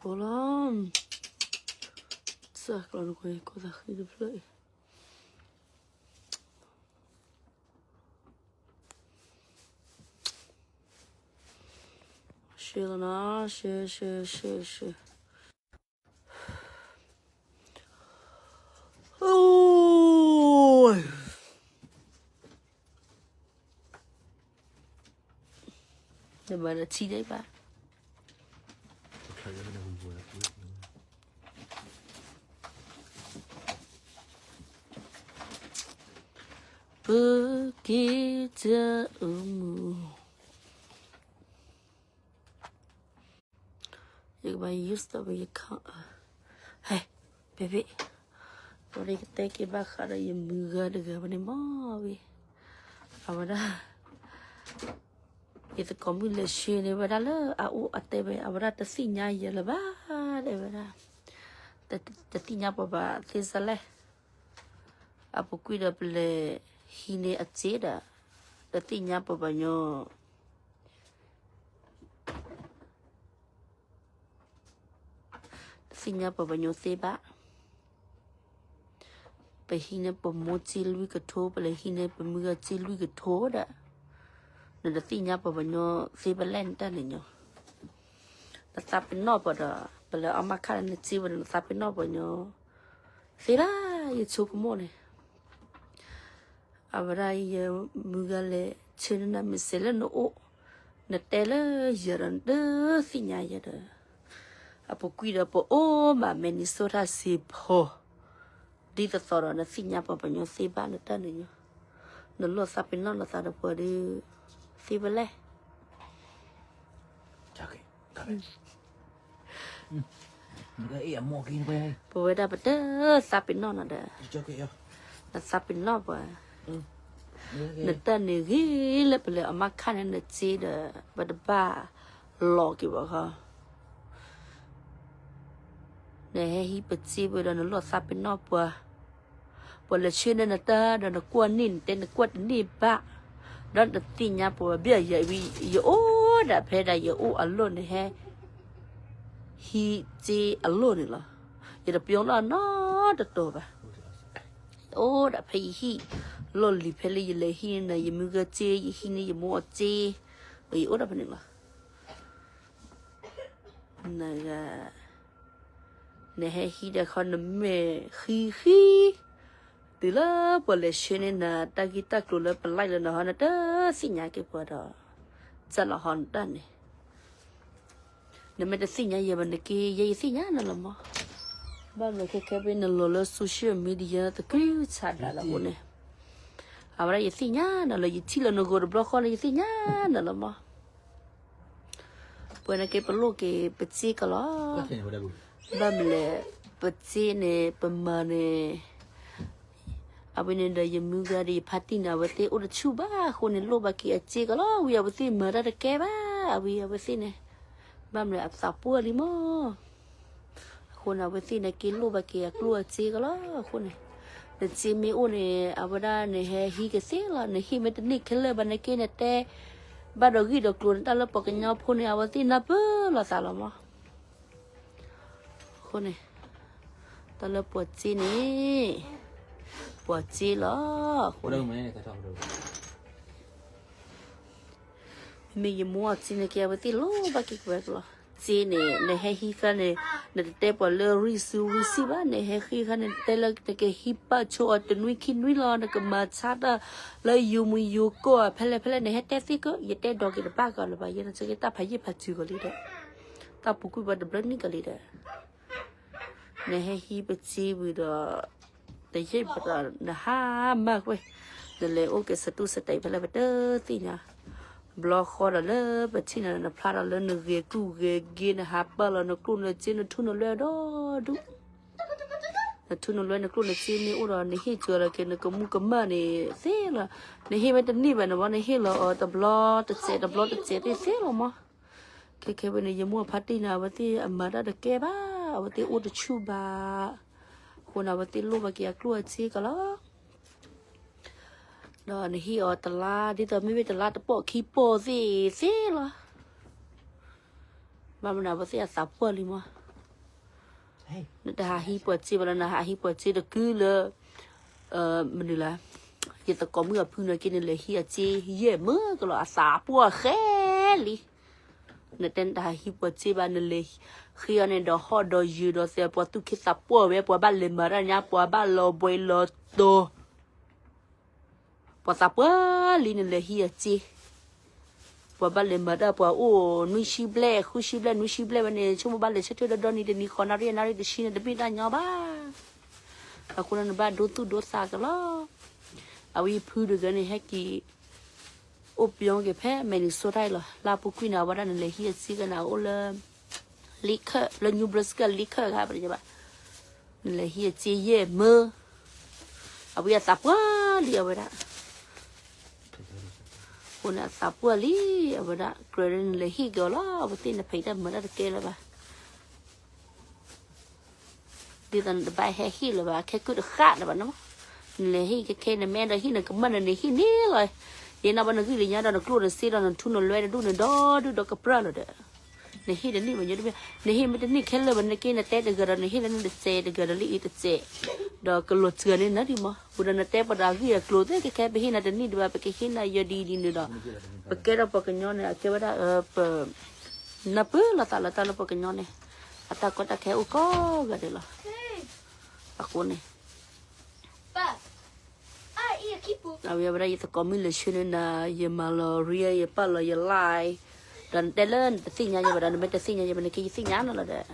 ပိလီၤ, စၢ်ကျီၤနကွဲၤ ကိၢ်သးဃံတဖျၢၣ်အံၤ, ရှဲလီၤနီၤ, ရှဲ ရှဲ ရှဲ ရှဲ. နမၤနထံၣ်ဒံးဘၣ်. ပက့ၤတၢ်အမူ ယကဘၣ် use ဒီး ယခီ, ဟဲ, baby, ဝဲဒၣ်ယကတဲက့ၤဘၣ်ဃးဒီးယမုၢ်ဂၤတဂၤဝဲန့ၣ်မ့ၢ်ဝံၤ, အဝဲဒၣ် ယသကိးမုၣ်လဲၤဆှၢန့ၢ်ဝဲဒၣ်လၢအအိၣ်အတဲဝဲ အဝဲဒၣ်တသ့ၣ်ညါယၤလၢၤဘၣ် တဲဝဲဒၣ်, တသ့ၣ်ညါပှၤဘၣ်သ့ၣ်စၢ်လဲၣ်, အပူၤကွံာ်ဒီးပလဲၤဟံးန့ၢ်အစ့ဒီး တသ့ၣ်ညါပှၤဘၣ်ညီ တသ့ၣ်ညါပှၤဘၣ်ညီသ့ဘၣ်. ပဟံးန့ၢ်ပမိၢ်စ့လွံၢ်ကထိ ပလဲၤဟံးန့ၢ်ပမုၢ်ဂၤစ့လွံၢ်ကထိဒီး နတသ့ၣ်ညါပှၤဘၣ်ညီသ့ဘၣ်လဲၣ် နတၢ်န့ၣ်ညီ, နသးပ့ၤနီၣ်ပှၤဒီး ပလဲၤအီၣ်မၤခါန့ၣ် နစ့ဝဲဒီး နသးပ့ၤနီၣ်ပှၤညီသ့ဘၣ် ယဆိကမိၣ်န့ၣ် အဝဲဒၣ်ယမုၢ်ဂၤလဲၤဆှၢန့ၢ်နၤမ့ၢ်စဲးလၢနအိၣ်, နတဲလၢယၤဒီးနတသ့ၣ်ညါယၤဒီး, အပူၤကွံာ်ဒီးပအိၣ်မး Minnesota စ့ဖီ, ဒ်သိးသိးဒီးနသ့ၣ်ညါပှၤပှၤညီသ့ဘၣ် နတၢ်န့ၣ်ညီ, နလိၣ်သးပ့ၤနီၣ်နသးဒီးပှၤဒီး သ့ဘၣ်လဲၣ်. ပဝဲဒၣ်ပတသးပ့ၤနီၣ်နၤဒီး နသးပ့ၤနီၣ်ပှၤ, နတၢ်န့ၣ်ဂ့ၤလၢပလဲၤအီၣ်မၤခါန့ၣ် နစ့ဒီး ပတဘၣ်လီၤက့ၤဘၣ်ဃီ, နဟဲဟံးပစ့ဝဲဒီး နလိၣ်သးပ့ၤနီၣ်ပှၤ, ပှၤလဲၤဆှၢန့ၢ်နတၢ်ဒီး နကွၢ်န့ၢ် နတဲနကွၢ်တန့ၢ်ဘၣ်, ဒီးနတသ့ၣ်ညါပှၤဘၣ် ယၤဝံၤ ယအိၣ်ဒၣ်ဖဲဒၣ်ယအိၣ်အလီၢ် နဟဲဟံးစ့အလီၢ်န့ၣ်လီၤ. ယတပျီလီၢ်နီတတီၤဘၣ်. ယအိၣ်ဒၣ်ဖဲယဟံၣ်လီၢ်လံၤ ဖဲလၢယလဲၤဟံးန့ၢ် ယမုၢ်ဂၤစ့ ယဟံးန့ၢ်ယမိၢ်အစ့, ယအိၣ်ဒၣ်ဖဲန့ၣ်လီၤ. နဂၤ နဟဲဟံးဒီးခီ နမ့ၢ်ဃံဃံ, တုၤလၢပှၤလဲၤဆှၢန့ၢ်နၤ တၢ်ဂ့ၢ်တၢ်ကျိၤလၢပ live လၢနဟီ နတသ့ၣ်ညါက့ၤပှၤဒီး စၢ်လီၤဟီနတၢ်န့ၣ်, နမ့ၢ်တသ့ၣ်ညါယဲဘၣ် နက့ၤယဲ ယသ့ၣ်ညါနၤလီၤမး. ဘၣ်မနုၤ ခဲခဲဖဲနလီၤလၢ social media တကုဆးဒးလီၤအဃိန့ၣ်, အဝဲဒၣ်ယသ့ၣ်ညါနၤလီၤ ယထံၣ်လၢနဂီၤတဘျီဃီန့ၣ် ယသ့ၣ်ညါနၤလီၤမး. ပှၤနက့ၤပလိၣ်က့ၤပစ့ကလီၤ. ဘၣ်မနုၤလဲၣ်, ပစ့န့ၣ် ပမၤန့ၣ်, အဝဲန့ၣ်ဒီးယမုၢ်ဂၤဒီးယဖါတံၢ်န့ၣ် အဝဲသ့ၣ်အိၣ်တဆူၣ်ဘၣ်အဃိန့ၣ် လိၣ်ဘၣ်က့ၤအစ့ကလီၤ. ဝံၤအဝဲသ့ၣ်မၤတၢ်တကဲဘၣ်, အဝဲသ့ၣ်န့ၣ်, ဘၣ်မနုၤလဲၣ် အသးပှၢ်လံမး. အဃိန့ၣ် အဝဲသ့ၣ်န့ၣ်က့ၤလိၣ်ဘၣ်က့ၤအကျိၣ်အစ့ကလီၤ. အဃိန့ၣ်, နစ့မ့ၢ်အိၣ်န့ၣ် အဝဲဒၣ်နဟဲဟံးကသ့လီၤ. နဟံးမ့ၢ်တန့ၢ်ခဲလၢာ်ဘၣ် နက့ၤနတဲဘၣ်ဒီးဂံၢ်ဒီးကျိၤန့ၣ် တၢ်လၢပှၤကညီဖိန့ၣ် အဝဲသ့ၣ်နၢ်ပၢၢ်လိာ်သးလီၤမး. အဃိန့ၣ်, တၢ်လၢပှၤစ့န့ၣ်, ပှၤစ့လီၤ. အဃိန့ၣ် မ့မ့ၢ်ယမိၢ်အစ့န့ၣ်က့ အဝဲသ့ၣ်လိၣ်ဘၣ်က့ၤဝဲကလီၤ. စ့န့ၣ် နဟဲဟံးခါန့ၣ်, နတတဲပှၤလၢရံၣ်စုရံၣ်ဆံၣ်ဘၣ်, နဟဲဟံးခါန့ၣ် နတဲလၢနကဟံးပာ်ဆိအီၤတနွံခံနွံလီၤ, နကမၤဆါတၢ်လၢယိၤမုၢ်ယိၤကီၢ် ဖဲလဲၣ်ဖဲလဲၣ် နဟဲတဲသ့ကီး, ယတဲဒီးက့ၤတဘၣ်ကီးလၢၤဘၣ်, ယဲနဆၢက့ၤတၢ်ဖးယံာ်ဖးစူၤကီးလံဒီး, တၢ်ပူၤကွံာ်ဘၣ်တဘျီနံၣ်ကီးလံဒီး နဟဲဟံးပစ့ဝံၤဒီး, တယံာ်ဘၣ်ဒီးနဟါမၢ်ကွံာ်, နလဲၤအိၣ်က့ၤစတူးစတဲးဖဲလဲၣ် ပတသ့ၣ်ညါ, ဘျီဃီဒီးလၢပထံၣ်နၤ နဖျါဒီးလၢနဂ့ၤကူၣ်ဂ့ၤဂ့ၤ နဟးပာ်လီၤနကျိၣ်နစ့ နထူနလွဲဒီဒူၣ်, နထူနလွဲနကျိၣ်နစ့မ့ၢ်အိၣ်ဒီး နဟ့ၣ်စၢၤလီၤက့ၤ နကမူကမၣ်န့ၣ်သ့လီၤ. နဟ့ၣ်မ့ၢ်တန့ၢ်ဘၣ်န့ၣ်ဘၣ် နဟ့ၣ်လီၤအီၤတဘျီတစဲး တဘျီတစဲးသ့ၣ်သ့လီၤမး. ခဲခဲဖဲန့ၣ် ယမိၢ်အဖါတံၢ်န့ၣ် အဝဲသ့ၣ်အမၤတၢ်တကဲဘၣ်, အဝဲသ့ၣ်အိၣ်တဆူၣ်ဘၣ်, အဃိန့ၣ် အဝဲသ့ၣ်လိၣ်ဘၣ်က့ၤအကျိၣ်အစ့ကီးလီၤ. ဒီးနဟ့ၣ်အီၤတလါ ဒ်သိးမ့မ့ၢ်တလါတပီၢ်ခံပီၢ်သ့ၣ်သ့လီၤ. ဘၣ်မနုၤ အဝဲသ့ၣ်အသးပှၢ်လံမး. နတဟးဟံးပှၤစ့ဘၣ်လီၤ, နဟးဟံးပှၤစ့တကုလၢ မနုၤလဲၣ်, ယသကိးမုၣ်အဖုန့ၣ်က့ နလဲၤဟံးအစ့ယဲၢ်မၢကလီၤ, အသးပှၢ်ဃဲလံ. နတဲနတဟးဟံးပှၤစ့ဘၣ်, နလဲၤဃ့အီၤန့ၣ် ဒီးဟီၣ်ဒီးယၢၤဒီးသဲး, ပှၤသူၣ်က့သးပှၢ်ဝဲ, ပှၤဘၣ်လဲၤမၤတၢ်ညါ, ပှၤဘၣ်လီၤဘှံးလီၤတီၤ, ပှၤသးပှၢ်လံ နလဲၤဟံးအစ့. ပှၤဘၣ်လဲၤမၤတၢ် ပှၤအိၣ်နွံဆံဘျဲၣ် ဃုဆံဘျဲၣ် နွံဆံဘျဲၣ်ဝဲန့ၣ် ဆိကမိၣ်ဘၣ်လဲၤဆၢထၢၣ်ဒီဒီနံၤ တနံၤဃီနၣ်ရံၣ် နၣ်ရံၣ်တဆံန့ၣ် တမ့ၢ်တၢ်ညီဘၣ်. အဃိန့ၣ် နဘၣ်ဒိသူၣ်ဒိသးကလီၤ. အဝဲဖုတဂၤန့ၣ် ဟဲက့ၤ အိၣ်ပျီက့ၤဖဲ Minnesota အံၤလီၤ. လၢအပူၤကွံာ်န့ၣ် အဝဲဒၣ်နလဲၤဟံးအစ့ကနၤ အိၣ်လၢ Lincoln လၢ Nebraska Lincoln ခါပန့ၣ်ဘၣ်. နလဲၤဟံးအစ့ယဲၢ်မၢ အဝဲအသးပှၢ်လံအဝဲဒၣ်. အဃိန့ၣ်အသးပှၢ်လံအဝဲဒၣ် ကြၢးလၢနလဲၤဟံးက့ၤအီၤလီၤ. အဝဲသ့ၣ်နဖံးတၢ်မၤတၢ်တကဲလၢၤဘၣ်. ဒ်သိးနတဘၣ်ဟဲဟ့ၣ်လၢၤဘၣ် ခဲကုၢ်တဃၣ်လၢၤဘၣ်နီၤ. နလဲၤဟ့ၣ်ခဲခဲ နမ့ၢ်အဲၣ်ဒိးဟ့ၣ်နကမၢၢ်နန့ၣ် ဟ့ၣ်န့ၢ်လီၤ. ယဲနီၢ်ဘၣ်နဂံၢ်လၢညါဒီး နကျိၣ်နစ့ဒီးနထူနလွဲတဒူၣ်န့ၣ် ဒီဒူၣ်ဒီကပြၢၢ်လီၤဒီး နဟ့ၣ်တန့ၢ်ဘၣ်ညီတဘ့ၣ်, နဟ့ၣ်မ့ၢ်တန့ၢ်ခဲလၢာ်ဘၣ် နက့နတဲတဂၤဒီး နဟ့ၣ်လၢနတစဲးတဂၤဒီးလၢအံၤတစဲး, ဒီးကလီၤစှၤန့ၢ်နၤဒံးမး. ဝံၤဒီးနတဲပှၤဒီးအဂ့ၢ်အကျိၤသ့ၣ် ခဲခဲ ပဟ့ၣ်နၤတန့ၢ်ဒံးဘၣ် ပကဟ့ၣ်နၤယဲဒ်အံၤဒ်န့ၣ်ဒီး ပကဲထီၣ်ပှၤကညီန့ၣ် အကဲဝဲဒၣ် ပ နၢ်ပၢၢ်လိာ်သးလၢတၢ်လၢပှၤကညီန့ၣ် အတၢ်ကီတၢ်ခဲအိၣ်ကိးဂၤဒဲးလီၤ. အဃိန့ၣ် အဝဲဝဲဒၣ်ယသကိးမုၣ်လဲၤဆှၢန့ၢ်နၤ ယမၤလီၤ real ယပာ်လီၤယ live ဒီးနတဲလၢနတသ့ၣ်ညါယဲဘၣ်ဒီး နမ့ၢ်တသ့ၣ်ညါယဲဘၣ် နက့ယသ့ၣ်ညါနၤလီၤဒီး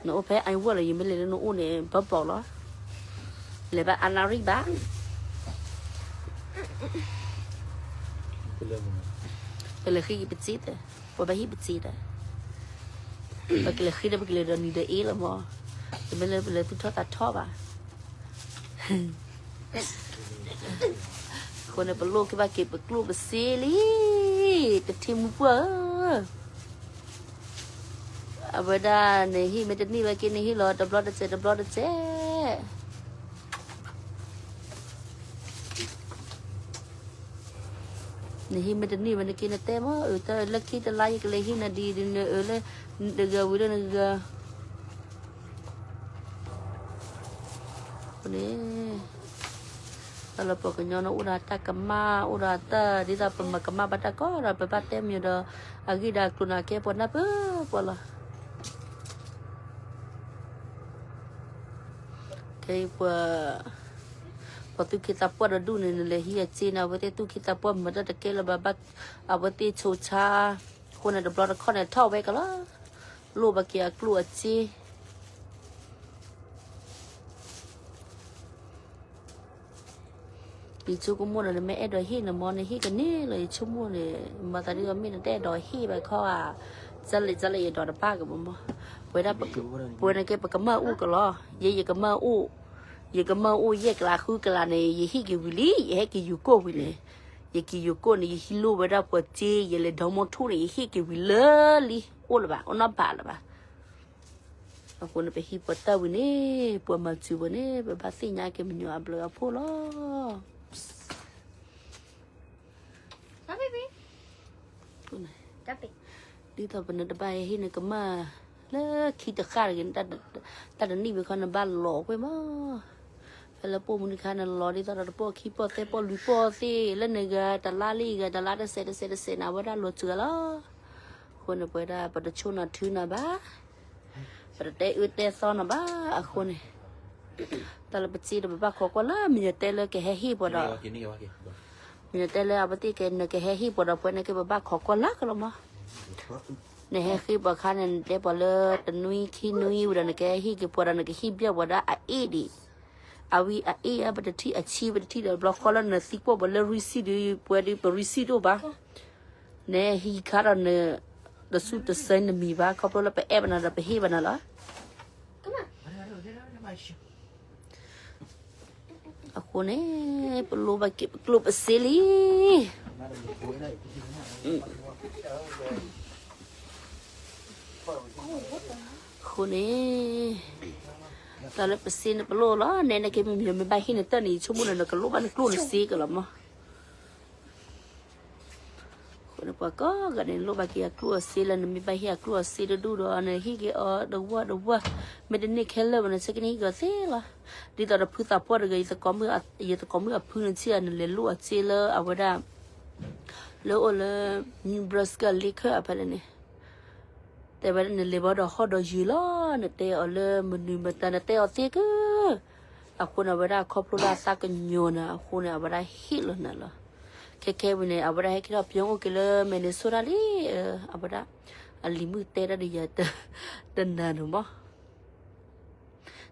နအိၣ်ဖဲ Iowa လီၤ ယမ့ၢ်လဲၤလၢနအိၣ်န့ၣ် ဘၣ်ဘီလီၤ. လဲၤဘၣ်အါနၣ်ရံၣ်ဘၣ်. ပလဲၤဃ့က့ၤပစ့ဒီး ပဘၣ်ဟ့ၣ်ပစ့ဒီး ပကလဲၤဃ့ဒီး ပကလဲၤဒီးနံၤဒီးအ့လီၤမး. တမ့ၢ်လၢပလဲၤသူၣ်ထီၣ်သးထီၣ်ဘၣ်. အဃိန့ၣ် ပလိၣ်က့ၤဘၣ်က့ၤပကျိၣ်ပစ့လံ. တထံၣ်မူပှၢ်ဧၢ, အဝဲဒၣ်နဟ့ၣ်မ့ၢ်တန့ၢ်ဘၣ်က့ နဟ့ၣ်လီၤတဘျီတစဲး တဘျီတစဲး. နဟ့ၣ်မ့ၢ်တန့ၢ်ဘၣ် နက့နတဲမး အၢ တၢ်လၢခံတလါယကလဲၤဟ့ၣ်နၤဒ်အံၤဒ်န့ၣ် အၢ လၢနဂၤဝံၤလၢနဂၤ အဃိန့ၣ် တၢ်လၢပှၤကညီန့ၣ် အိၣ်ဒီးတၢ်ကမၣ် အိၣ်ဒီးတၢ် ဒ်သိးပမၤကမၣ်ဘၣ်တၢ်ကီဒီး ပဘၣ်တဲမ့ၢ်ဒီး အဂ့ၢ်ဒီးအကျိၤန့ၣ် ကဲပှၤနၢ်ပၢၢ်ပှၤလီၤ. ကဲပှၤ ပှၤသူၣ်က့သးပှၢ်တဒူၣ်န့ၣ် နလဲၤဟံးအစ့န့ၣ် အဝဲသ့ၣ်သူၣ်က့သးပှၢ်မၤတၢ်တကဲလၢၤဘၣ် ဘၣ် အဝဲသ့ၣ်ဆိးဆါ အဃိန့ၣ် တဘျီတခီၣ်န့ၣ် ထီၣ်ဝဲကလီၤ လိၣ်ဘၣ်က့ၤအကျိၣ်အစ့ ယဆိကမိၣ်ဒီး နမ့ၢ်အဲၣ်ဒိးဟ့ၣ်န့ၣ်မ့ၢ် နဟ့ၣ်ကန့ၢ်လီၤ ယဆိကမိၣ်န့ၣ် မၤသးဒ်သိးမ့ၢ်နတအဲၣ်ဒိးဟ့ၣ်ဘၣ်ခီဧါ ကၢ်လဲၣ်ကၢ်လဲၣ်ယဒိးတဘၣ်ကမၢ်မၢ် ပဝဲဒၣ် ပဝဲန့ၣ်က့ ပကမၢ်အိၣ်ကလီၤ ယဲယကမၢ်အိၣ် ယကမၢ်အိၣ်ယဲၢ်ကလးဃုကလးန့ၣ် ယဟ့ၣ်က့ၤဝံၤလံ ယဟဲက့ၤယိၤကိၣ်ဝံၤန့ၣ် ယက့ၤယိၤကိၣ်န့ၣ် ယဟံးလိၣ်ဝဲဒၣ်ပှၤစ့ ယလဲၤဒီမီထိၣ်န့ၣ် ယဟ့ၣ်က့ၤဝံၤလၢလံ အိၣ်လၢၤဘၣ် အိၣ်နီတဘ့ၣ်လၢၤဘၣ် အဃိန့ၣ် ပဟံးပှၤတၢ်ဝံၤန့ၣ် ပှၤမၤစၢၤပှၤန့ၣ် ပဘၣ်သ့ၣ်ညါက့ၤမညီအဘျုးအဖှိၣ်လီၤ. ဒ်သိးပနတဘၣ်ဟ့ၣ်နကမၢ် လၢခံတဃၣ်တဂ့ၤ တၢ်တနံၣ်ဝံၤခီနဘၣ်လီၤကွံာ်မး ဖဲလၢပိာ်မုၣ်တခါနလီၤဒ်သိးဒီးတပိာ်ခံပိာ်သဲပိာ်လွံၢ်ပိာ်သ့ၣ် လၢနဂၤတလါလံဂၤ တလါတစဲးတစဲးတစဲးန့ၣ် အဝဲဒၣ်လီၤစှၤလီၤ အဃိန့ၣ် ပဝဲဒၣ် ပတဆိၣ်နၤထုနၤဘၣ် ပတတဲအၢတဲသီနၤဘၣ် အဃိန့ၣ် တၢ်လၢပစ့ဒီးပဘၣ်ခိးကွၢ်လၢ မ့ၢ်နတဲလၢကဟဲဟ့ၣ်ပှၤဒီး မ့ၢ်နတဲလၢအဝဲသ့ၣ်က နကဟဲဟ့ၣ်ပှၤဒီး ပဝဲန့ၣ်က့ ပဘၣ်ခိးကွၢ်လၢကလီၤမး နဟဲဃ့ပှၤခါန့ၣ် နတဲပှၤလၢတနွံခံနွံဝံၤဒီး နကဟဲဟ့ၣ်က့ၤပှၤဒီး နကဟ့ၣ်ဘၣ်ပှၤဒီးအအ့ၣ်ဒံး အဝံအအ့ၣ်အပတထံၣ်အဆံပတထံၣ်ဒီး ဘျီဃီလၢနသံကွၢ်ပှၤလၢ receipt ဒီး ပဝဲဒီး ပ receipt တအိၣ်ဘၣ် နဟံးခါဒီးန တစူၢ်တစဲးနမံၤဘၣ် ခီဖျိလၢပအဲၣ်ဘၣ်နၤဒီးပဟ့ၣ်ဘၣ်နၤလီၤ အဃိန့ၣ် ပလိၣ်ဘၣ်က့ၤပကျိၣ်ပစ့လံ အဃိန့ၣ် တၢ်လၢပစ့န့ၣ်ပလိၣ်လီၤ နဲန့ၣ်က့ မ့မ့ၢ်မ့ၢ်ဘၣ်ဟ့ၣ်နတၢ်န့ၣ် ယဆိကမိၣ်ဒီး နကလိၣ်ဘၣ်နကျိၣ်နစ့ကလီၤမး အဃိန့ၣ် ကိးဂၤန့ၣ် လိၣ်ဘၣ်က့ၤအကျိၣ်အစ့လၢ နမ့ၢ်ဘၣ်ဟ့ၣ်အကျိၣ်အစ့တဒူၣ်ဒီး နဟ့ၣ်က့ၤအီၤတဝၢ်တဝၢ်, မ့ၢ်တန့ၢ်ခဲလၢာ်ဘၣ် နဆၢက့ၤန့ၣ်ဟ့ၣ်က့ၤအီၤသ့လီၤ. ဒ်သိးဒီးဖုသးပှၢ်တဂၤ ယသကိးမုၣ်အဖုန့ၣ် ထံၣ်အနလဲၤလိၣ်အစ့လၢအဝဲဒၣ် လၢအိၣ်လၢ Nebraska လ့ခၢၣ်အဖဲလဲၣ်န့ၣ် တဲဝဲဒၣ်နလဲၤဘၣ်ဒီးဟီၣ်ဒီးယုာ်လီၤ, နတဲအီၤလၢမနုၤမတၤ နတဲအီၤသ့ကၢ. အဃိန့ၣ် အဝဲဒၣ်ခီဖျိလၢအသးကညီၤနၤအဃိန့ၣ် အဝဲဒၣ်ဟ့ၣ်လီၤနၤလီၤ. ခဲခဲဝံၤန့ၣ် အဝဲဒၣ်ဟဲက့ၤထီၣ်ပၠီအိၣ်က့ၤလၢ Minnesota လံ, အဝဲဒၣ် အလံၤမုၣ်တဲတၢ်ဒီးယၤ တနၤန့ၣ်မး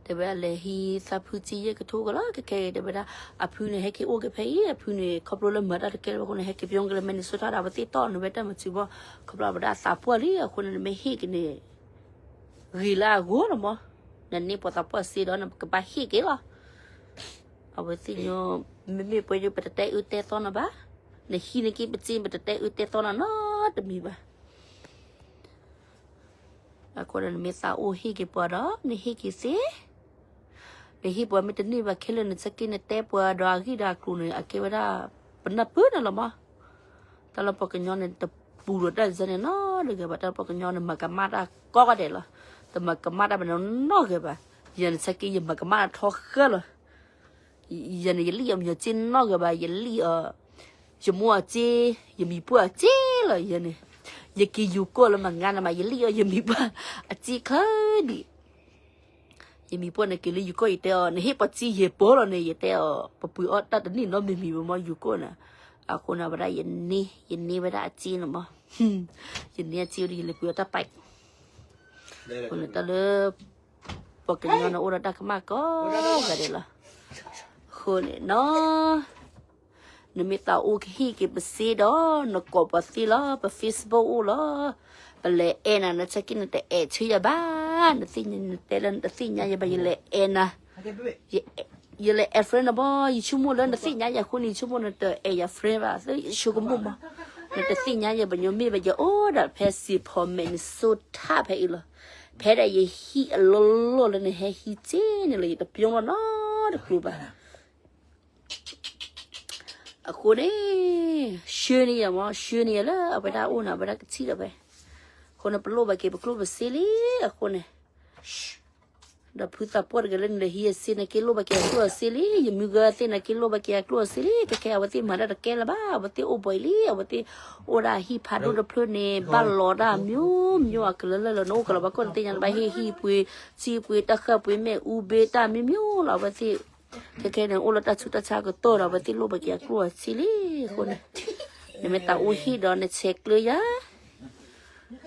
တဲဝဲဒၣ်လဲၤဟံးသးဖုစ့ယဲၢ်ကထိကလီၤ ခဲခဲအံၤ တဲဝဲဒၣ် အဖုန့ၣ် ဟဲက့ၤအိၣ်က့ၤဖဲအံၤ, အဖုန့ၣ် ခီဖျိလၢမၤတၢ်တကဲလၢၤဘၣ်အဃိန့ၣ် ဟဲက့ၤပၠီက့ၤလၢ Minnesota ဒီး အဝဲသ့ၣ်တီၢ်န့ၢ်ဝဲတၢ်မၤစၢၤဘၣ်, ခီဖျိအဝဲဒၣ်အသးပှၢ်လံအဃိန့ၣ် နမ့ၢ်ဟ့ၣ်က့ၤန့ၣ် ဂ့ၤလၢအဂီၢ်လီၤမး, နန့ၢ်ပှၤသးပှၢ်စ့ဒီး နကဘၣ်ဟ့ၣ်က့ၤလီၤ. အဝဲသ့ၣ်ညိ မ့မ့ၢ်ပှဲၤဒ်ပတတဲအၢတဲသီနၤဘၣ်, နဟံးန့ၢ်က့ၤပစ့ ပတတဲအၢတဲသီနၤနီတမံၤဘၣ်. အဃိဒီးနမ့ၢ်သးအိၣ်ဟ့ၣ်က့ၤပှၤဒီး နဟ့ၣ်က့ၤသ့, နဟ့ၣ်ပှၤမ့ၢ်တန့ၢ်ဘၣ်ခဲလၢာ် နဆၢက့ၤနတဲပှၤဒီးအဂ့ၢ်ဒီးအကျိၤန့ၣ် အကဲဝဲဒၣ် ပနၢ်ပၢၢ်နၤလီၤမး. တၢ်လၢပှၤကညီန့ၣ် တပူၤဒီးတၢ်စဲန့ၣ်နီတဂၤဘၣ်, တၢ်လၢပှၤကညီန့ၣ် မၤကမၣ်တၢ်ကိးဂၤဒဲးလီၤ. တမၤကမၣ်တၢ်ဘၣ်နီတဂၤဘၣ်. ယၤန့ၣ်ဆၢက့ၤ ယမၤကမၣ်ထီဃၢလီၤ. ယၤန့ၣ် ယလံၣ်အီၤမ့ၢ်စ့နီတဂၤဘၣ်, ယလံၣ်အီၤ ယမိၢ်အစ့, ယမံၤပှၢ်အစ့လီၤ. ယၤန့ၣ် ယက့ၤယိၤကီၢ်လၢမၤငါန့ၣ်မး ယလံၣ်အီၤယမံၤပှၢ်အစ့ချၢဒံး. ယမံၤပှၢ်န့ၣ်က့ၤလၢယိၤကီၢ် ယတဲအီၤ နဟ့ၣ်ပှၤစ့ယဲၢ်ပီၤလီၤန့ၣ် ယတဲအီၤ ပပှ့ၤအီၣ်တၢ်တန့ၢ်နီတမံၤမံၤဘၣ်မး ယိၤကီၢ်န့ၣ်. အဃိန့ၣ် အဝဲဒၣ်ယန့ၢ် ယန့ၢ်ဝဲဒၣ်အစ့န့ၣ်မး, ယန့ၢ်အစ့ဒီး ယလဲၤပှ့ၤအီၣ်တၢ်ပဲး. အဃိန့ၣ် တၢ်လၢ ပှၤကညီန့ၣ်အိၣ်ဒီးတၢ်ကမၣ်ကိးဂၤဒဲးလီၤ. အဃိန့ၣ်နီၤ နမ့ၢ်သးအိၣ်ကဟ့ၣ်က့ၤပစ့ဒီး နကိးပှၤသ့လီၤ, ပ Facebook အိၣ်လီၤ. ပလဲၤအဲၣ်နၤ နဆၢက့ၤနတအဲၣ်ဆၢယၤဘၣ်, နသ့ၣ်ညါ နတဲလၢနတသ့ၣ်ညါယၤဘၣ်, ယလဲၤအဲၣ်နၤ, ယလဲၤအဲၣ် friend နဘၣ်, ယဆိကမိၣ်လၢနသ့ၣ်ညါယၤအဃိန့ၣ် ယဆိကမိၣ်နတအဲၣ်ယၤ friend ဘၣ်, ယဆိကမိၣ်မး, နတသ့ၣ်ညါယၤဘၣ်ညီမ့ၢ်ဘၣ်, ယအိၣ်ဒၣ်ဖဲ Saint Paul Minnesota ဖဲအံၤလီၤ. ဖဲဒၣ်ယဟံးအလီၢ်လီၢ်လၢနဟဲဟံးစ့န့ၣ်လီၤ, ယတပျီလီၤနီတကျိၤဘၣ်. အဃိန့ၣ် ဆှၢန့ၢ်ယၤမး, ဆှၢန့ၢ်ယၤလၢအဝဲဒၣ်အိၣ်န့ၣ် အဝဲဒၣ်ကထံၣ်ဒီးဝဲ. အဃိန့ၣ် ပလိၣ်ဘၣ်က့ၤပကျိၣ်ပစ့လံ, အဃိန့ၣ် ဒီးဖုသးပှၢ်တဂၤလၢနလဲၤဟံးအစ့န့ၣ် က့ၤလိၣ်ဘၣ်က့ၤအကျိၣ်အစ့လံ, ယမုၢ်ဂၤသ့ၣ်န့ၣ် က့ၤလိၣ်ဘၣ်က့ၤအကျိၣ်အစ့လံ, ခဲခဲအဝဲသ့ၣ်မၤတၢ်တကဲလၢၤဘၣ်, အဝဲသ့ၣ်အိၣ်ဘှံးလံ, အဝဲသ့ၣ်အိၣ်ဒၣ်ဟံၣ်ဖးဒိၣ်တဖျၢၣ်န့ၣ် ဘၣ်လီၤတၢ်မျိုးမျိုးအကလၢာ်လၢာ်လီၤ, နအိၣ်ကလီၤဘၣ်ကိးနသ့ၣ်ညါ နဘၣ်ဟ့ၣ်ဟံၣ်ပှ့ၤ, စံပှ့ၤတၢ်ဃၢ်ပှ့ၤ မ့ၣ်အူဘ့တၢ်မျိုးမျိုးလီၤ, အဝဲသ့ၣ် ခဲခဲန့ၣ် အိၣ်လၢတၢ်ဆူးတၢ်ဆါကတီၢ်ဒီး အဝဲသ့ၣ်လိၣ်ဘၣ်က့ၤအကျိၣ်အစ့လံ, အဃိန့ၣ် နမ့ၢ်သးအိၣ်ဟ့ၣ်ဒီး နဆဲးကျၢယၤ,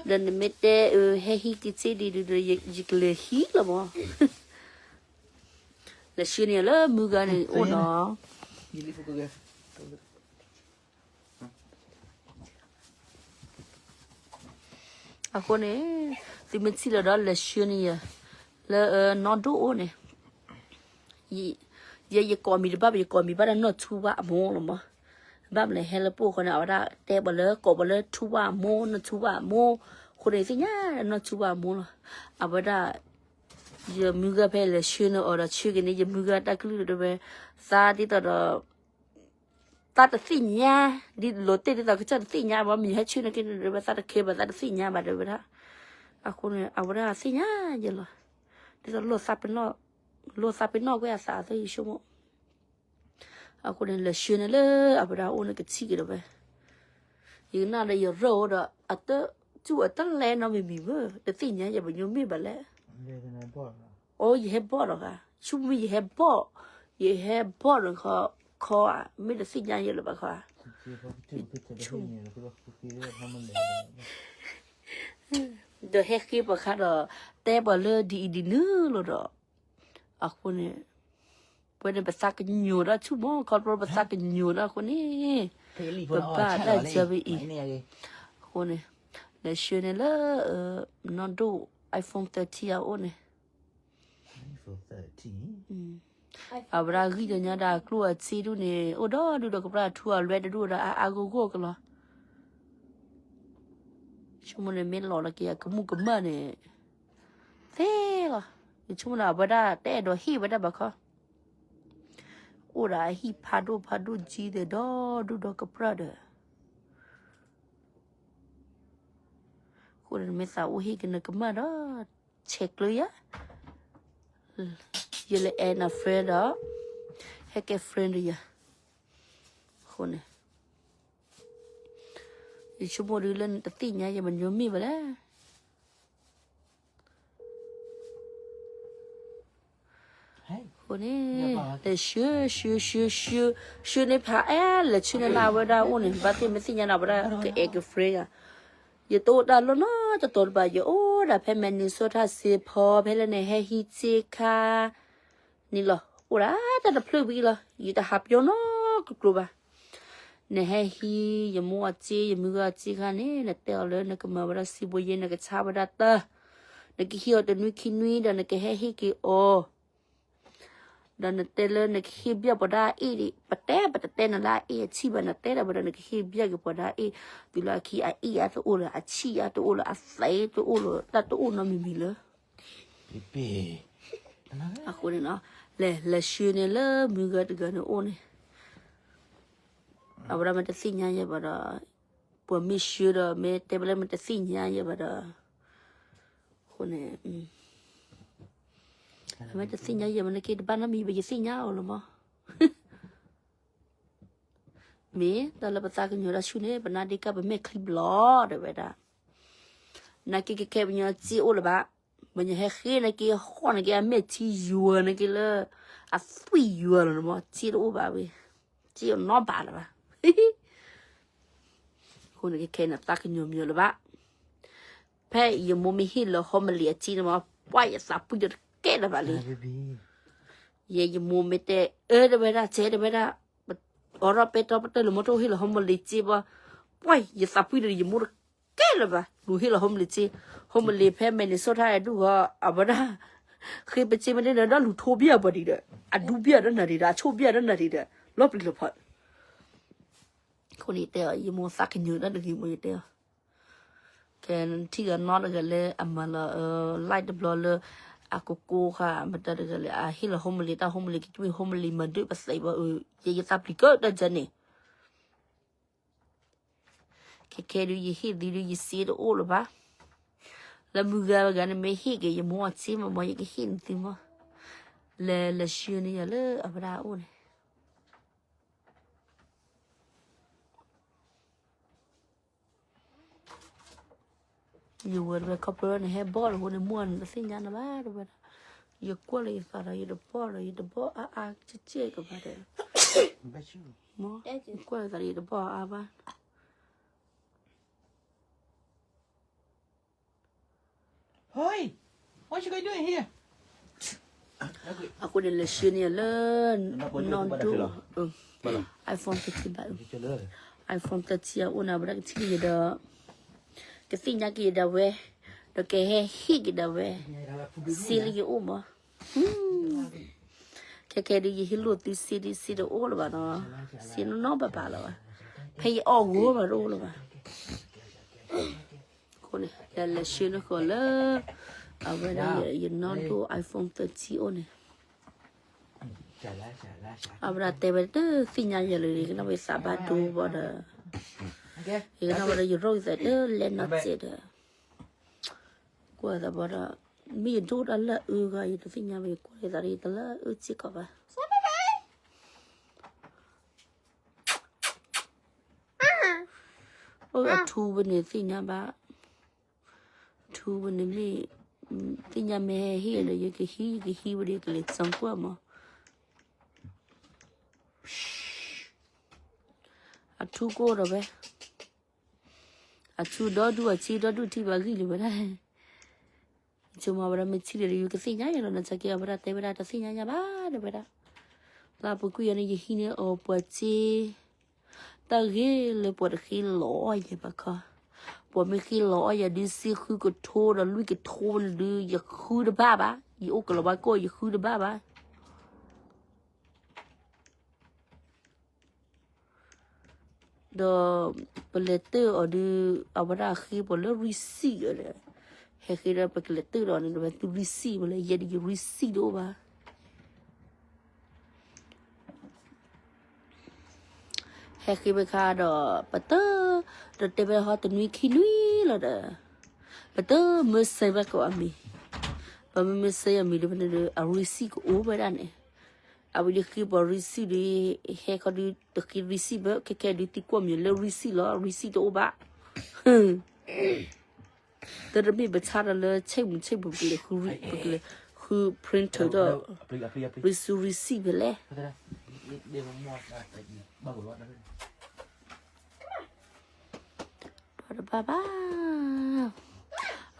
ဒီးနမ့ၢ်တဲ ဟဲဟံးက့ၤစ့ဒံးဒုးဒီး ယကလဲၤဟံးလီၤမး, လဲၤဆှၢန့ၢ်ယၤလၢမုၢ်ဂၤန့ၣ်အိၣ်နီၤ. အဃိန့ၣ် သုမ့ၢ်ထံၣ်လၢၤဒီး လဲၤဆှၢန့ၢ်ယၤ လၢနီၢ်ဒိၣ်အိၣ်န့ၣ်, ယဲယကိးမံၤတဘၣ်ဘၣ်, ယကိးမံၤဘၣ်ဒၣ်နီၢ်ထူဝၣ်အမိၢ်လီၤမး, ဘၣ်မနုၤလဲၣ် ဟဲလၢပှိၢ်ဃီန့ၣ် အဝဲဒၣ်တဲပှၤလၢ ကိးပှၤလၢထူဝၣ်အမိၢ်, နီၢ်ထူဝၣ်အမိၢ်, အဃိန့ၣ် သ့ၣ်ညါနီၢ်ထူဝၣ်အမိၢ်လီၤ, အဝဲဒၣ် ယမုၢ်ဂၤဖဲလဲၤဆှၢန့ၢ်အီၤဒီး ဆှၢက့ၤန့ၣ် ယမုၢ်ဂၤတၢ်ကလုၢ်ဒီးဝဲ သးဒ်သိးဒီး သးတသ့ၣ်ညါ, ဒ်လိာ်တဲာ်ဒ်သိးကစၢ်တသ့ၣ်ညါဘၣ်, မ့ၢ်ယဟဲဆှၢန့ၢ်က့ၤန့ၣ်ဒီးဝဲ သးတခဲဘၣ် သးတသ့ၣ်ညါဘၣ်ဒီးဝဲဒၣ်, အဃိန့ၣ် အဝဲဒၣ်သ့ၣ်ညါယဲလီၤ, ဒ်သိး လိာ်သးပ့ၤနီၣ်ကွံာ်အသးသ့ၣ် ယဆိကမိၣ်, အဃိန့ၣ် လဲၤဆှၢန့ၢ်လၢအဝဲဒၣ်အိၣ်န့ၣ် ကထံၣ်က့ၤဒီးဝဲ, ယကနၣ်ဒီးယရၢၢ်အိၣ်ဒီး အတၢ်စူၢ်အတၢ်လဲနီတမံၤမံၤဘၣ်, တသ့ၣ်ညါယၤပညိၣ်မ့ၢ်ဘၣ်လဲၣ်. အိ ယဟဲဘီၣ်ဒီးဂၤ, ဆိကမိၣ်ယဟဲဘီၣ်, ယဟဲဘီၣ်ဒီးခီဧါ, မ့ၢ်တသ့ၣ်ညါယၤလၢၤဘၣ်ခီဧါ, ဒီးဟဲဃ့ပှၤခါဒီးတဲပှၤလၢဒ်အံၤဒ်နုၤလီၤဒီး, အဃိန့ၣ် ပဝဲန့ၣ်ပသးကညီၤတၢ်ဆူၣ်မး, ခီဖျိပသးကညီၤတၢ်အဃိန့ၣ်, ပဘၣ်တၢ်ယၢဝဲအံၤ, အဃိန့ၣ် လဲၤဆှၢန့ၢ်လၢ နီၢ်ဒိၣ် iPhone thirteen အအိၣ်န့ၣ်, အဝဲဒၣ်ဂံၢ်ဒီးညါဒီးအကျိၣ်အစ့ဒူၣ်န့ၣ် အိၣ်ဒီးဒူၣ်ဒီးကပြၢ်ထူအလွဲတဒူၣ်ဒီးအါအါဂီၢ်ဂီၢ်ကလီၤ. ဆိကမိၣ်န့ၣ်မ့ၢ်လီၤလၢက့ၤအကမူၣ်ကမၣ်န့ၣ် သ့လီၤ. ယဆိကမိၣ်န့ၣ် အဝဲဒၣ်တအဲၣ်ဒိးဟ့ၣ်ဝဲဒၣ်ဘၣ်ခီ, အိၣ်ဒီးအဟံၣ်ဖးဒိၣ်ဖးဒိၣ်ကံဒီးဒီဒူၣ်ဒီးကပြၢ်ဒီး အဃိန့ၣ် နမ့ၢ်သးအိၣ်ဟ့ၣ်က့ၤနကမၢ်ဒီး ဆဲးကျၢယၤ, ယလဲၤအဲၣ်နၤ friend ဒီး ဟဲကဲ friend ဒီးယၤ. အဃိန့ၣ် ယဆိကမိၣ်ဒုးလၢနတသ့ၣ်ညါယဲ မညီမ့ၢ်ဘၣ်လဲၣ်. အဃိန့ၣ် လဲၤဆှၢ ဆှၢ ဆှၢ ဆှၢ ဆှၢန့ၢ်ဖးအဲၣ် လဲၤဆှၢန့ၢ်လၢအဝဲဒၣ်အိၣ်န့ၣ် ဘၣ်သ့ၣ်မ့ၢ်သ့ၣ်ညါန့ၣ် အဝဲဒၣ်ကအဲၣ်က friend ယၤ. ယတအိၣ်တၢ်လီၢ်နီတတီၤတဘၣ် ယအိၣ်ဒၣ်ဖဲ Minnesota Saint Paul ဖဲလၢနဟဲဟံးစ့ခါ န့ၣ်လီၤ. အိၣ်ဒၣ်တၢ်တဖျၢၣ်ဝံၤလီၤ. ယတဟးပၠီနီတကျိၤဘၣ်. နဟဲဟံးယမိၢ်အစ့ ယမုၢ်ဂၤအစ့ခါန့ၣ် နတဲအီၤလၢနကမၤဝဲဒၣ်စံးဘိယဲ နကဆါဝဲဒၣ်တၢ်, နကဟံးအီၤတနွံခံနွံဒီး နကဟဲဟ့ၣ်က့ၤအီၤ ဒီးနတဲလၢနကဟ့ၣ်ဘၣ်ပှၤဒၣ်အ့ၣ်ဒံး ပတဲပတတဲနၤလၢအအ့ၣ်အဆံၣ်ဘၣ် နတဲဒၣ်ဝဲဒီး နကဟ့ၣ်ဘၣ်က့ၤပှၤဒၣ်အ့ၣ်, တုၤလၢအခံအအ့ၣ်အါတအိၣ်လၢၤ အဆံၣ်အါတအိၣ်လၢၤ အသဲတအိၣ်လၢၤ တၢ်တအိၣ်နီတမံၤမံၤလၢ အဃိန့ၣ်နီၤ, လဲၤလဲၤဆှၢန့ၢ်လၢမုၢ်ဂၤတဂၤန့ၣ်အိၣ်န့ၣ်, အဝဲဒၣ်မ့ၢ်တသ့ၣ်ညါယဲဘၣ်ဒီး, ပှၤမ့ၢ်ဆှၢဒီး မ့ၢ်တဲဝဲလၢမ့ၢ်တသ့ၣ်ညါယဲဘၣ်ဒီး, အဃိန့ၣ် အမ့ၢ်တသ့ၣ်ညါယဲမ့ၢ်နက့တဘၣ်နီတမံၤဘၣ် ယသ့ၣ်ညါအီၤလီၤမး. မ့ၢ်တၢ်လၢပသးကညီၤတၢ်ဆူၣ်န့ၣ် ပနါဒ့ကၢ်ပမဲာ်ချံဘျီတဲဝဲဒၣ်, နက့ကခဲပညီစ့အိၣ်လၢၤဘၣ်, ပညီဟဲဃ့နက့ဟီၣ်နက့အမဲာ်ထံယွၤနက့လၢ အသွံၣ်ယွၤလီၤန့ၣ်မး စ့တအိၣ်ဘၣ်ဝဲ, စ့အနီၢ်ဘၣ်လၢၤဘၣ်. အဃိန့ၣ်ကခဲနသးကညီၤမညီလၢၤဘၣ်. ဖဲယမိၢ်မ့ၢ်ဟ့ၣ်လၢဟီမလ့ၤအစ့န့ၣ်မး ပှၢ်ယသးပှံၢ်ဒီးတကဲလၢၤဘၣ်လံ. ယဲယမိၢ်မ့ၢ်တဲအၢတဝဲဒၣ် စဲတဝဲဒၣ်, အိးထီၣ်ပဲတြီပတၢၢ်လၢမိၢ်တအိၣ်ဟ့ၣ်လၢဟီမလ့ၤစ့ဘၣ်, ပှၢ်ယသးပှံၢ်ဒီးယမိၢ်တကဲလၢၤဘၣ်, လူၤဟ့ၣ်လၢဟီမလ့ၤစ့, ဟီမလ့ၤဖဲ Minnesota အဒူၣ်ဂီၤ အဝဲဒၣ် ဃ့ပစ့မ့ၢ်န့ၣ်ဒီးလူၤထိဘၣ်ပှၤဒံးဒီး, အဒူဘၣ်ဒီးနၤဒံးဒီး အဆိၣ်ဘၣ်ဒီးနၤဒံးဒီး, လီၤပျံၤလီၤဖး အဃိန့ၣ်တဲအီၤ ယမိၢ်သးကညီၤတၢ်တဂ့ၤမ့ၢ်ယတဲအီၤ, ကဲထံၣ်ဒီးနီတဂၤလၢအမၤလီၤ live တဘျီလၢ အကကိဃာ် မတၤတဂၤလဲၣ် အဟ့ၣ်လီၤဟီမလ့ၤ တၢ်ဟီမလ့ၤကတမ့ၢ်ဟီမလ့ၤမၤဒၢပသဲးဘၣ်, ယဲယသးပျံၤကတၢၢ်န့ၣ်, ခဲခဲဒုးယဟ့ၣ်သုဒုး ယစ့တအိၣ်လၢၤဘၣ်, လၢမုၢ်ဂၤတဂၤန့ၣ် မ့ၢ်ဟ့ၣ်က့ၤယမိၢ်အစ့မ့ၢ်မ့ၢ် ယကဟ့ၣ်န့ၢ်သုမး, လဲၤလဲၤဆှၢန့ၢ်ယၤလၢအဝဲဒၣ်အအိၣ်န့ၣ် ယဝဲတဝဲခီဖျိလၢနဟဲဘီၣ်လီၤအဃိန့ၣ် မိၢ်နတသ့ၣ်ညါနၤဘၣ်တဝဲဒၣ်, ယကွၢ်လၢယသးဒီး ယတဘီၣ်ဒီး ယတဘီၣ်အါအါကဲကဲကဘၣ်ဒီး, ယကွၢ်လၢယသးဒီး ယတဘီၣ်အါအါဘၣ်. What you guys doing here? အဃိန့ၣ် လဲၤဆှၢန့ၢ်ယၤလၢ နီၢ်ဒိၣ် iPhone thirteen ဘၣ်, iPhone thirteen အအိၣ်န့ၣ် အဝဲဒၣ်ကထံၣ်က့ၤယဒီး ကသ့ၣ်ညါက့ၤယဒၣ်ဝဲ, ဒီးကဟဲဟ့ၣ်က့ၤဒၣ်ဝဲ စ့လၢယအိၣ်မး, ခဲခဲဒုး ယဟ့ၣ်လိာ်သုစ့ဒုး စ့တအိၣ်လၢၤဘၣ်နီၤ, စ့နီၢ်နီၢ်ဘၣ်ဘၣ်လၢၤဘၣ်, ဖဲယအီၣ်ဂီၢ်ဘၣ်တအိၣ်လၢၤဘၣ်. အဃိန့ၣ် လဲၤလဲၤဆှၢန့ၢ်ဃီၤလၢ အဝဲဒၣ်ယနီၢ်ဒိၣ် iPhone thirteen အိၣ်န့ၣ်, အဝဲဒၣ်တဲဝဲတသ့ၣ်ညါယၤလၢၤ ယကနၣ်ဝဲသးဘၣ်ဒိဘၣ်ဒီး, ယကနၣ်ဝဲဒီးယရိၣ်ယသးတလဲၤနီၢ်စဲးဒီး, ကွၢ်သးဘၣ်ဒီး, မ့ၢ်ယဒိၣ်တၢ်လၢအအၢဂၤ ယတသ့ၣ်ညါဘၣ် ယကွၢ်ယသးဒီးယတလၢအအၢစ့ၢ်ကီးဘၣ်. အိၣ်အထူဝဲန့ၣ်သ့ၣ်ညါဘၣ်, ထူဝဲန့ၣ်မ့ၢ် သ့ၣ်ညါမ့ၢ်ဟဲဟ့ၣ်ဒီး ယကဟံး ယကဟံးဝဲဒီး ယကလဲၤစၢကွၢ်မး, အထူကိၢ်ဒီးဝဲ, အထူဒီဒူၣ်အထံဒီဒူၣ်ထံဘၣ်ဂံၢ်လံဝဲဒၣ်, ယဆိကမိၣ်ဝဲဒၣ်မ့ၢ်ထံၣ်လံဒီး ယကသ့ၣ်ညါယၤလီၤ နာ်သက့အဝဲဒၣ်တဲဝဲဒၣ် တသ့ၣ်ညါယၤဘၣ်တဲဝဲဒၣ်, လၢပူၤကွံာ်အီၤန့ၣ် ယဟံးန့ၢ်အီၤပှၤစ့ တၢ်ဂ့ၢ်လၢပှၤတဃ့လီၤအီၣ်ယၤဘၣ်ခီ, ပှၤမ့ၢ်ဃ့လီၤအီၣ်ယၤဒုး စ့ဃုကထိဒီးလွံၢ်ကထိန့ၣ်ဒုး ယဃုတဘၣ်ဘၣ်, ယအိၣ်ကလီၤဘၣ်ကိၢ် ယဃုတဘၣ်ဘၣ်. ဒီးပလဲၤတၢၢ်အီၤဒုး အဝဲဒၣ်ဃ့ပှၤလၢ receipt ဒီး, ဟဲဃ့ဒီးပကလဲၤတၢၢ်ဒီးန့ၣ် ဒီးဝဲသု receipt မ့ၢ်လၢယဲဒုးယ receipt တအိၣ်ဘၣ်. ဟဲဃ့ဝဲခါဒီး ပတၢၢ်, ဒီးတဲဝဲဟီတနွံခံနွံလီၤဒီး, ပတမ့ၢ်စဲဘၣ်ကအီၤမံၤ, ပမ့ၢ်မ့ၢ်စဲအီၤမံၤဒီး ဖဲန့ၣ်ဒီး အ receipt ကအိၣ်ဝဲဒၣ်န့ၣ်, အဝဲဒၣ်ဃ့ပှၤ receipt ဒီး ဟဲခီဒုး တဃ့ receipt ဘၣ်, ခဲခဲဒုးသံကွၢ်မံၤလၢ receipt လီၤ, receipt တအိၣ်ဘၣ်. တၢ်တမ့ၢ်ပဆါဒီးလၢ ဆ့ၣ်မုၢ်ဆ့ၣ်ပူၤ ပကလဲၤဃု ပကလဲၤဃု print ထၢၣ်ဒီး receipt receipt ဖဲလဲၣ်. တဘၣ်ဘၣ်.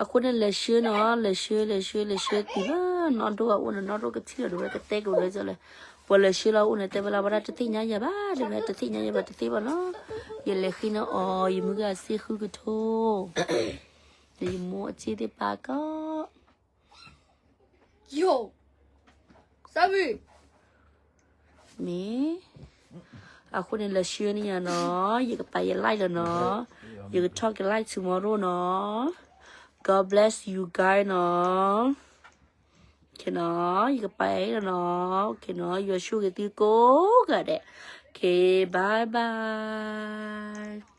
အဃိန့ၣ် လဲၤဆှၢနီၤ, လဲၤဆှၢ လဲၤဆှၢ လဲၤဆှၢတုၤလၢနီၢ်ဒိၣ်အအိၣ်န့ၣ်, နီၢ်ဒိၣ်ကထံၣ်လီၤဒီး ဝဲကတဲကဒီးလၢ ပှၤလဲၤဆှၢလီၤအအိၣ်န့ၣ် တဲဝဲလၢ ဝဲဒၣ်တသ့ၣ်ညါယၤဘၣ်, တဲဝဲတသ့ၣ်ညါယၤဘၣ် တသ့ဘၣ်နီၤ. ယလဲၤဃ့န့ၢ်အီၤ ယမုၢ်ဂၤစ့ဃုကထိ, ဒီးယမိၢ်အစ့သ့ၣ်ပာ်ကီ ယိၤ, စၢ်ဝံၤ, မ့ၢ်, အဃိန့ၣ် လဲၤဆှၢန့ၢ်ယၤနီၤ, ယကပာ်ယ live လီၤနီၤ, ယကထီၣ်က live tomorrow နီၤ. God bless you guys နီၤ. Okay နီၤ, ယကပာ်အံၤလီၤနီၤ. Okay နီၤ, ယွၤဆိၣ်ဂ့ၤသုကိးဂၤဒဲး. Okay, bye bye.